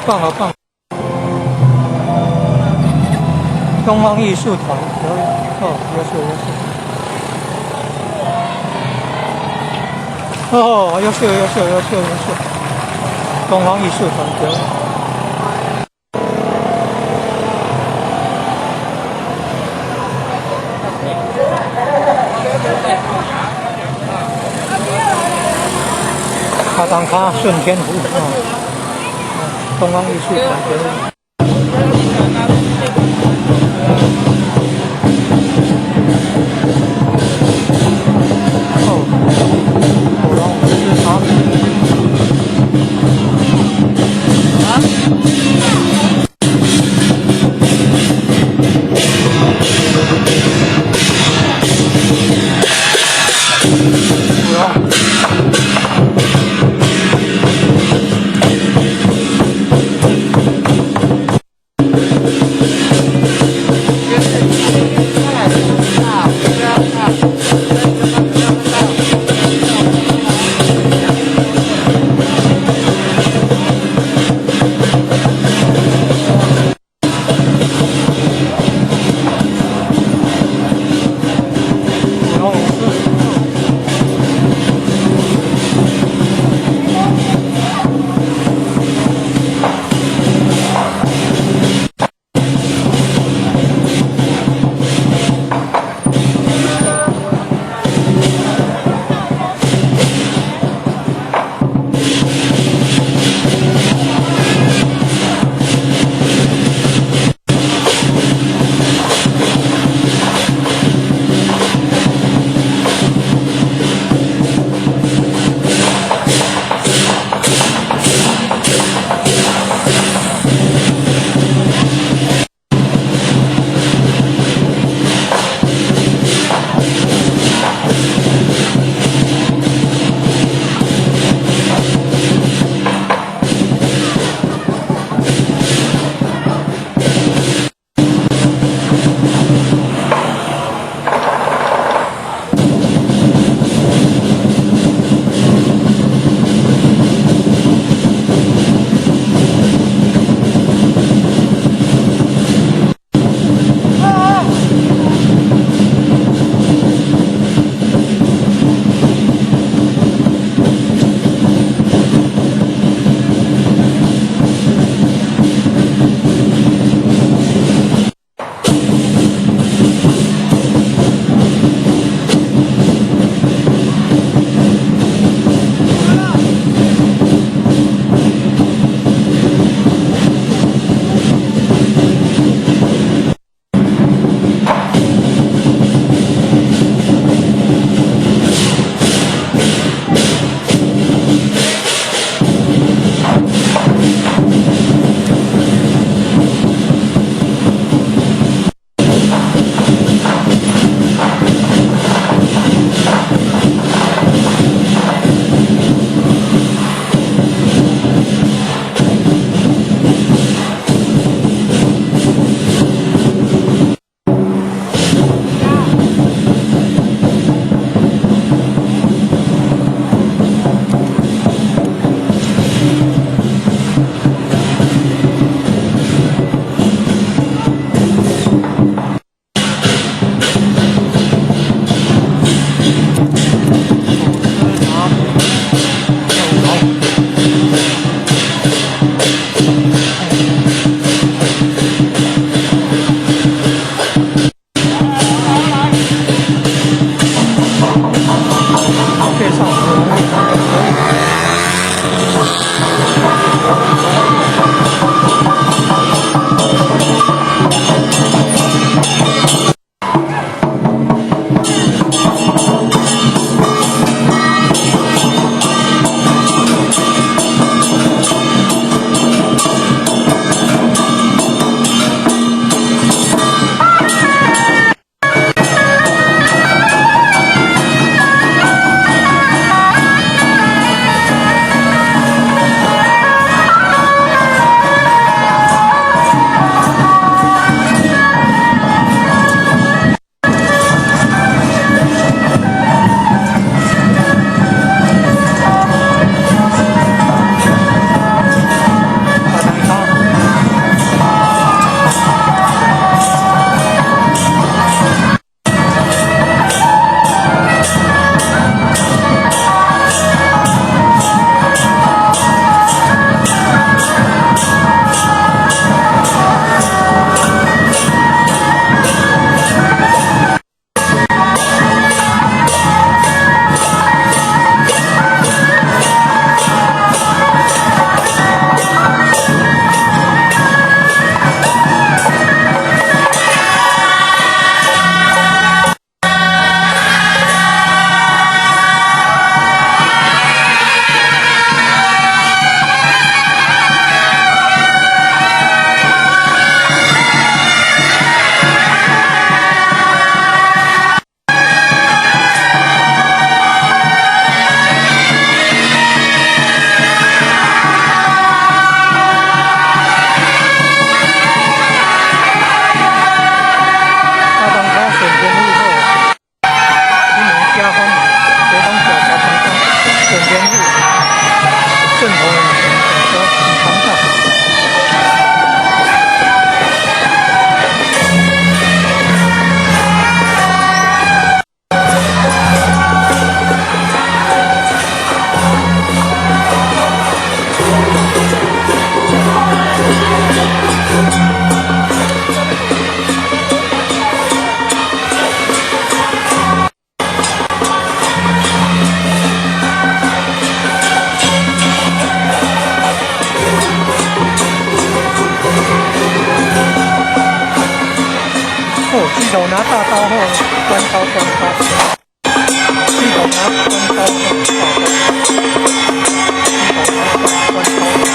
棒，好棒！東方藝術團表演，哦，優秀優秀。哦，優秀優秀優秀優秀！東方藝術團表演。卡當卡順天府啊，東方藝術團表演。哦，火龍舞獅啊！啊！火龍。關刀關刀，系統啊關刀關刀，系統啊關刀關刀。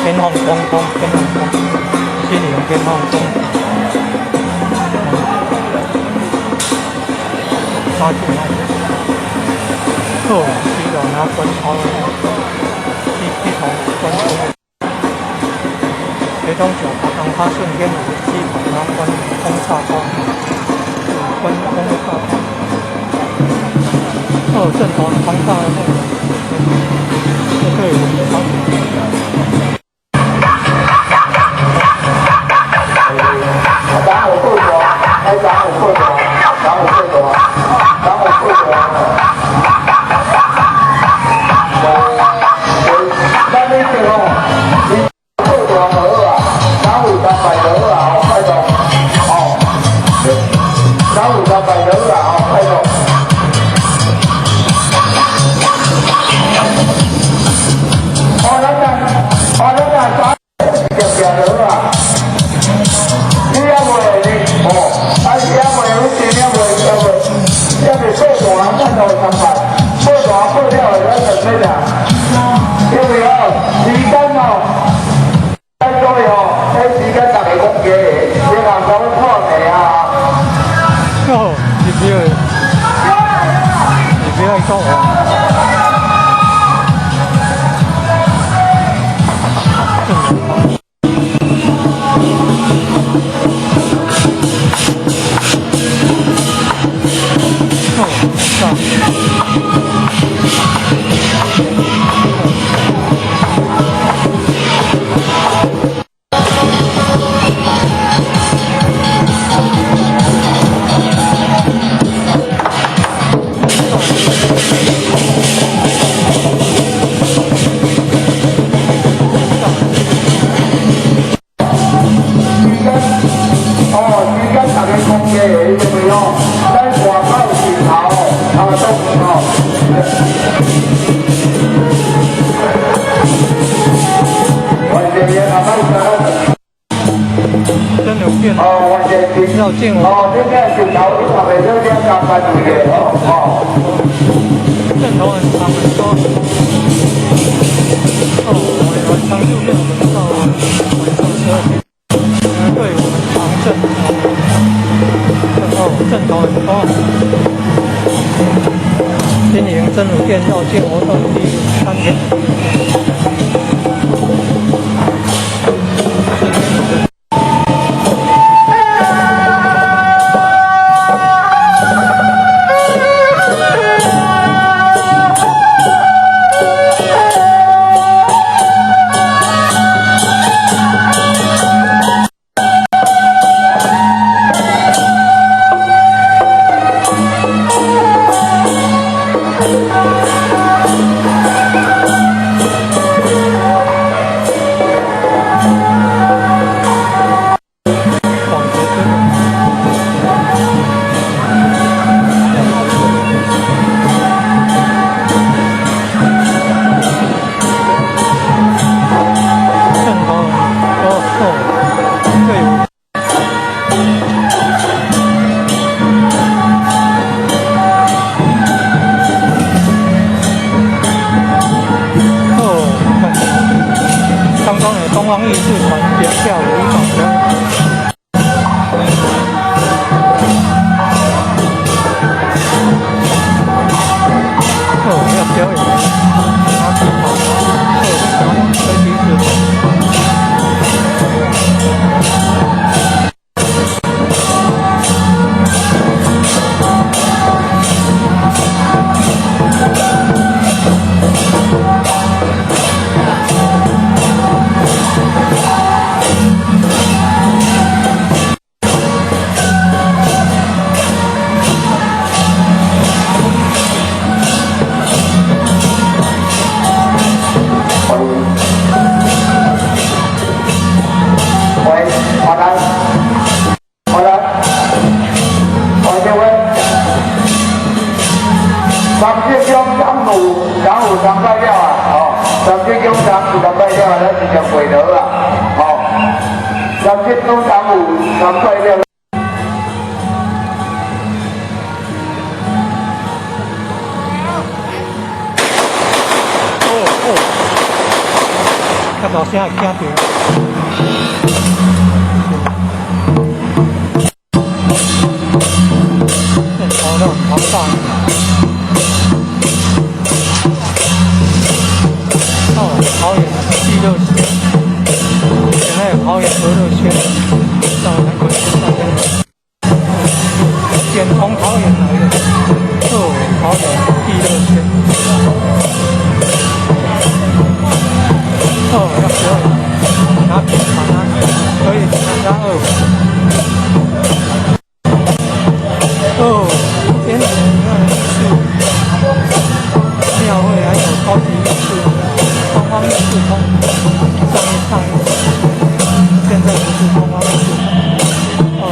天空空空，天空空，新營天空空，抓住那，哦，系統啊關刀，系統關刀，系統上當拍順天有系統啊關空炸刀，關空炸刀，哦，陣頭空炸那個，這隊伍好。哦，入去，入去講話。哦，真有變。繞境哦。陣頭很長很多。哦，晚上6點我們到晚上12點。隊伍很長陣頭，陣頭很多。新營真武殿繞境活動第三天。方藝術團跳舞舞蹈表演。哦，要表演，拿旗袍，哦，吹笛子。喂，好來，好來，好這位，三節中三有三有三擺了啊，哦，三節中三有三擺了，咱是食粿條啊，哦，三節中三有三擺了。哦哦，較大聲會驚著。這頭都很龐大。哦，桃園地熱線，現在有桃園和樂線，到南滾到這裡，簡從桃園來的，哦，桃園地熱線。哦，要表演，拿平板啊，可以參加二五。哦，天子那藝術廟會，還有高級藝術，東方藝術通，上一上一，現在不是東方藝術，哦。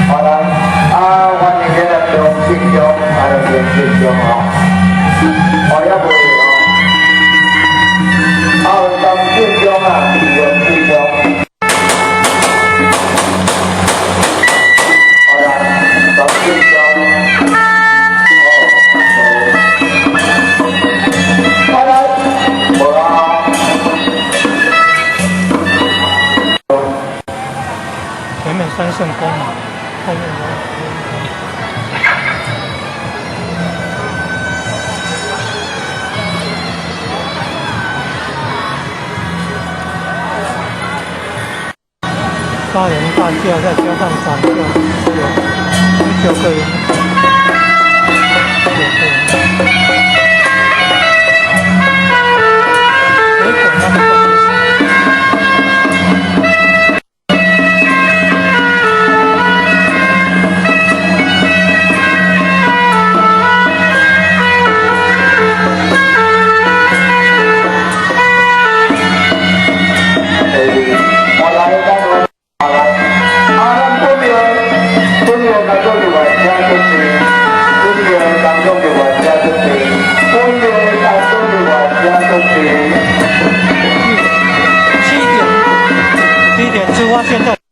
好來，啊，歡迎咱的中信中，啊，中信中吼，哦，也袂哦，啊，中信中啊，中信中，好啦，中信中，哦，好來，無啊。前面三聖宮嘛，後面有。八人大轎，再加上散轎，有九個人，九個人。結果那個。我來，咱我來，啊，咱本廟本廟工作人員請準備，本廟工作人員請準出地，每个大多的话遮出地。7點，7點出發，現在。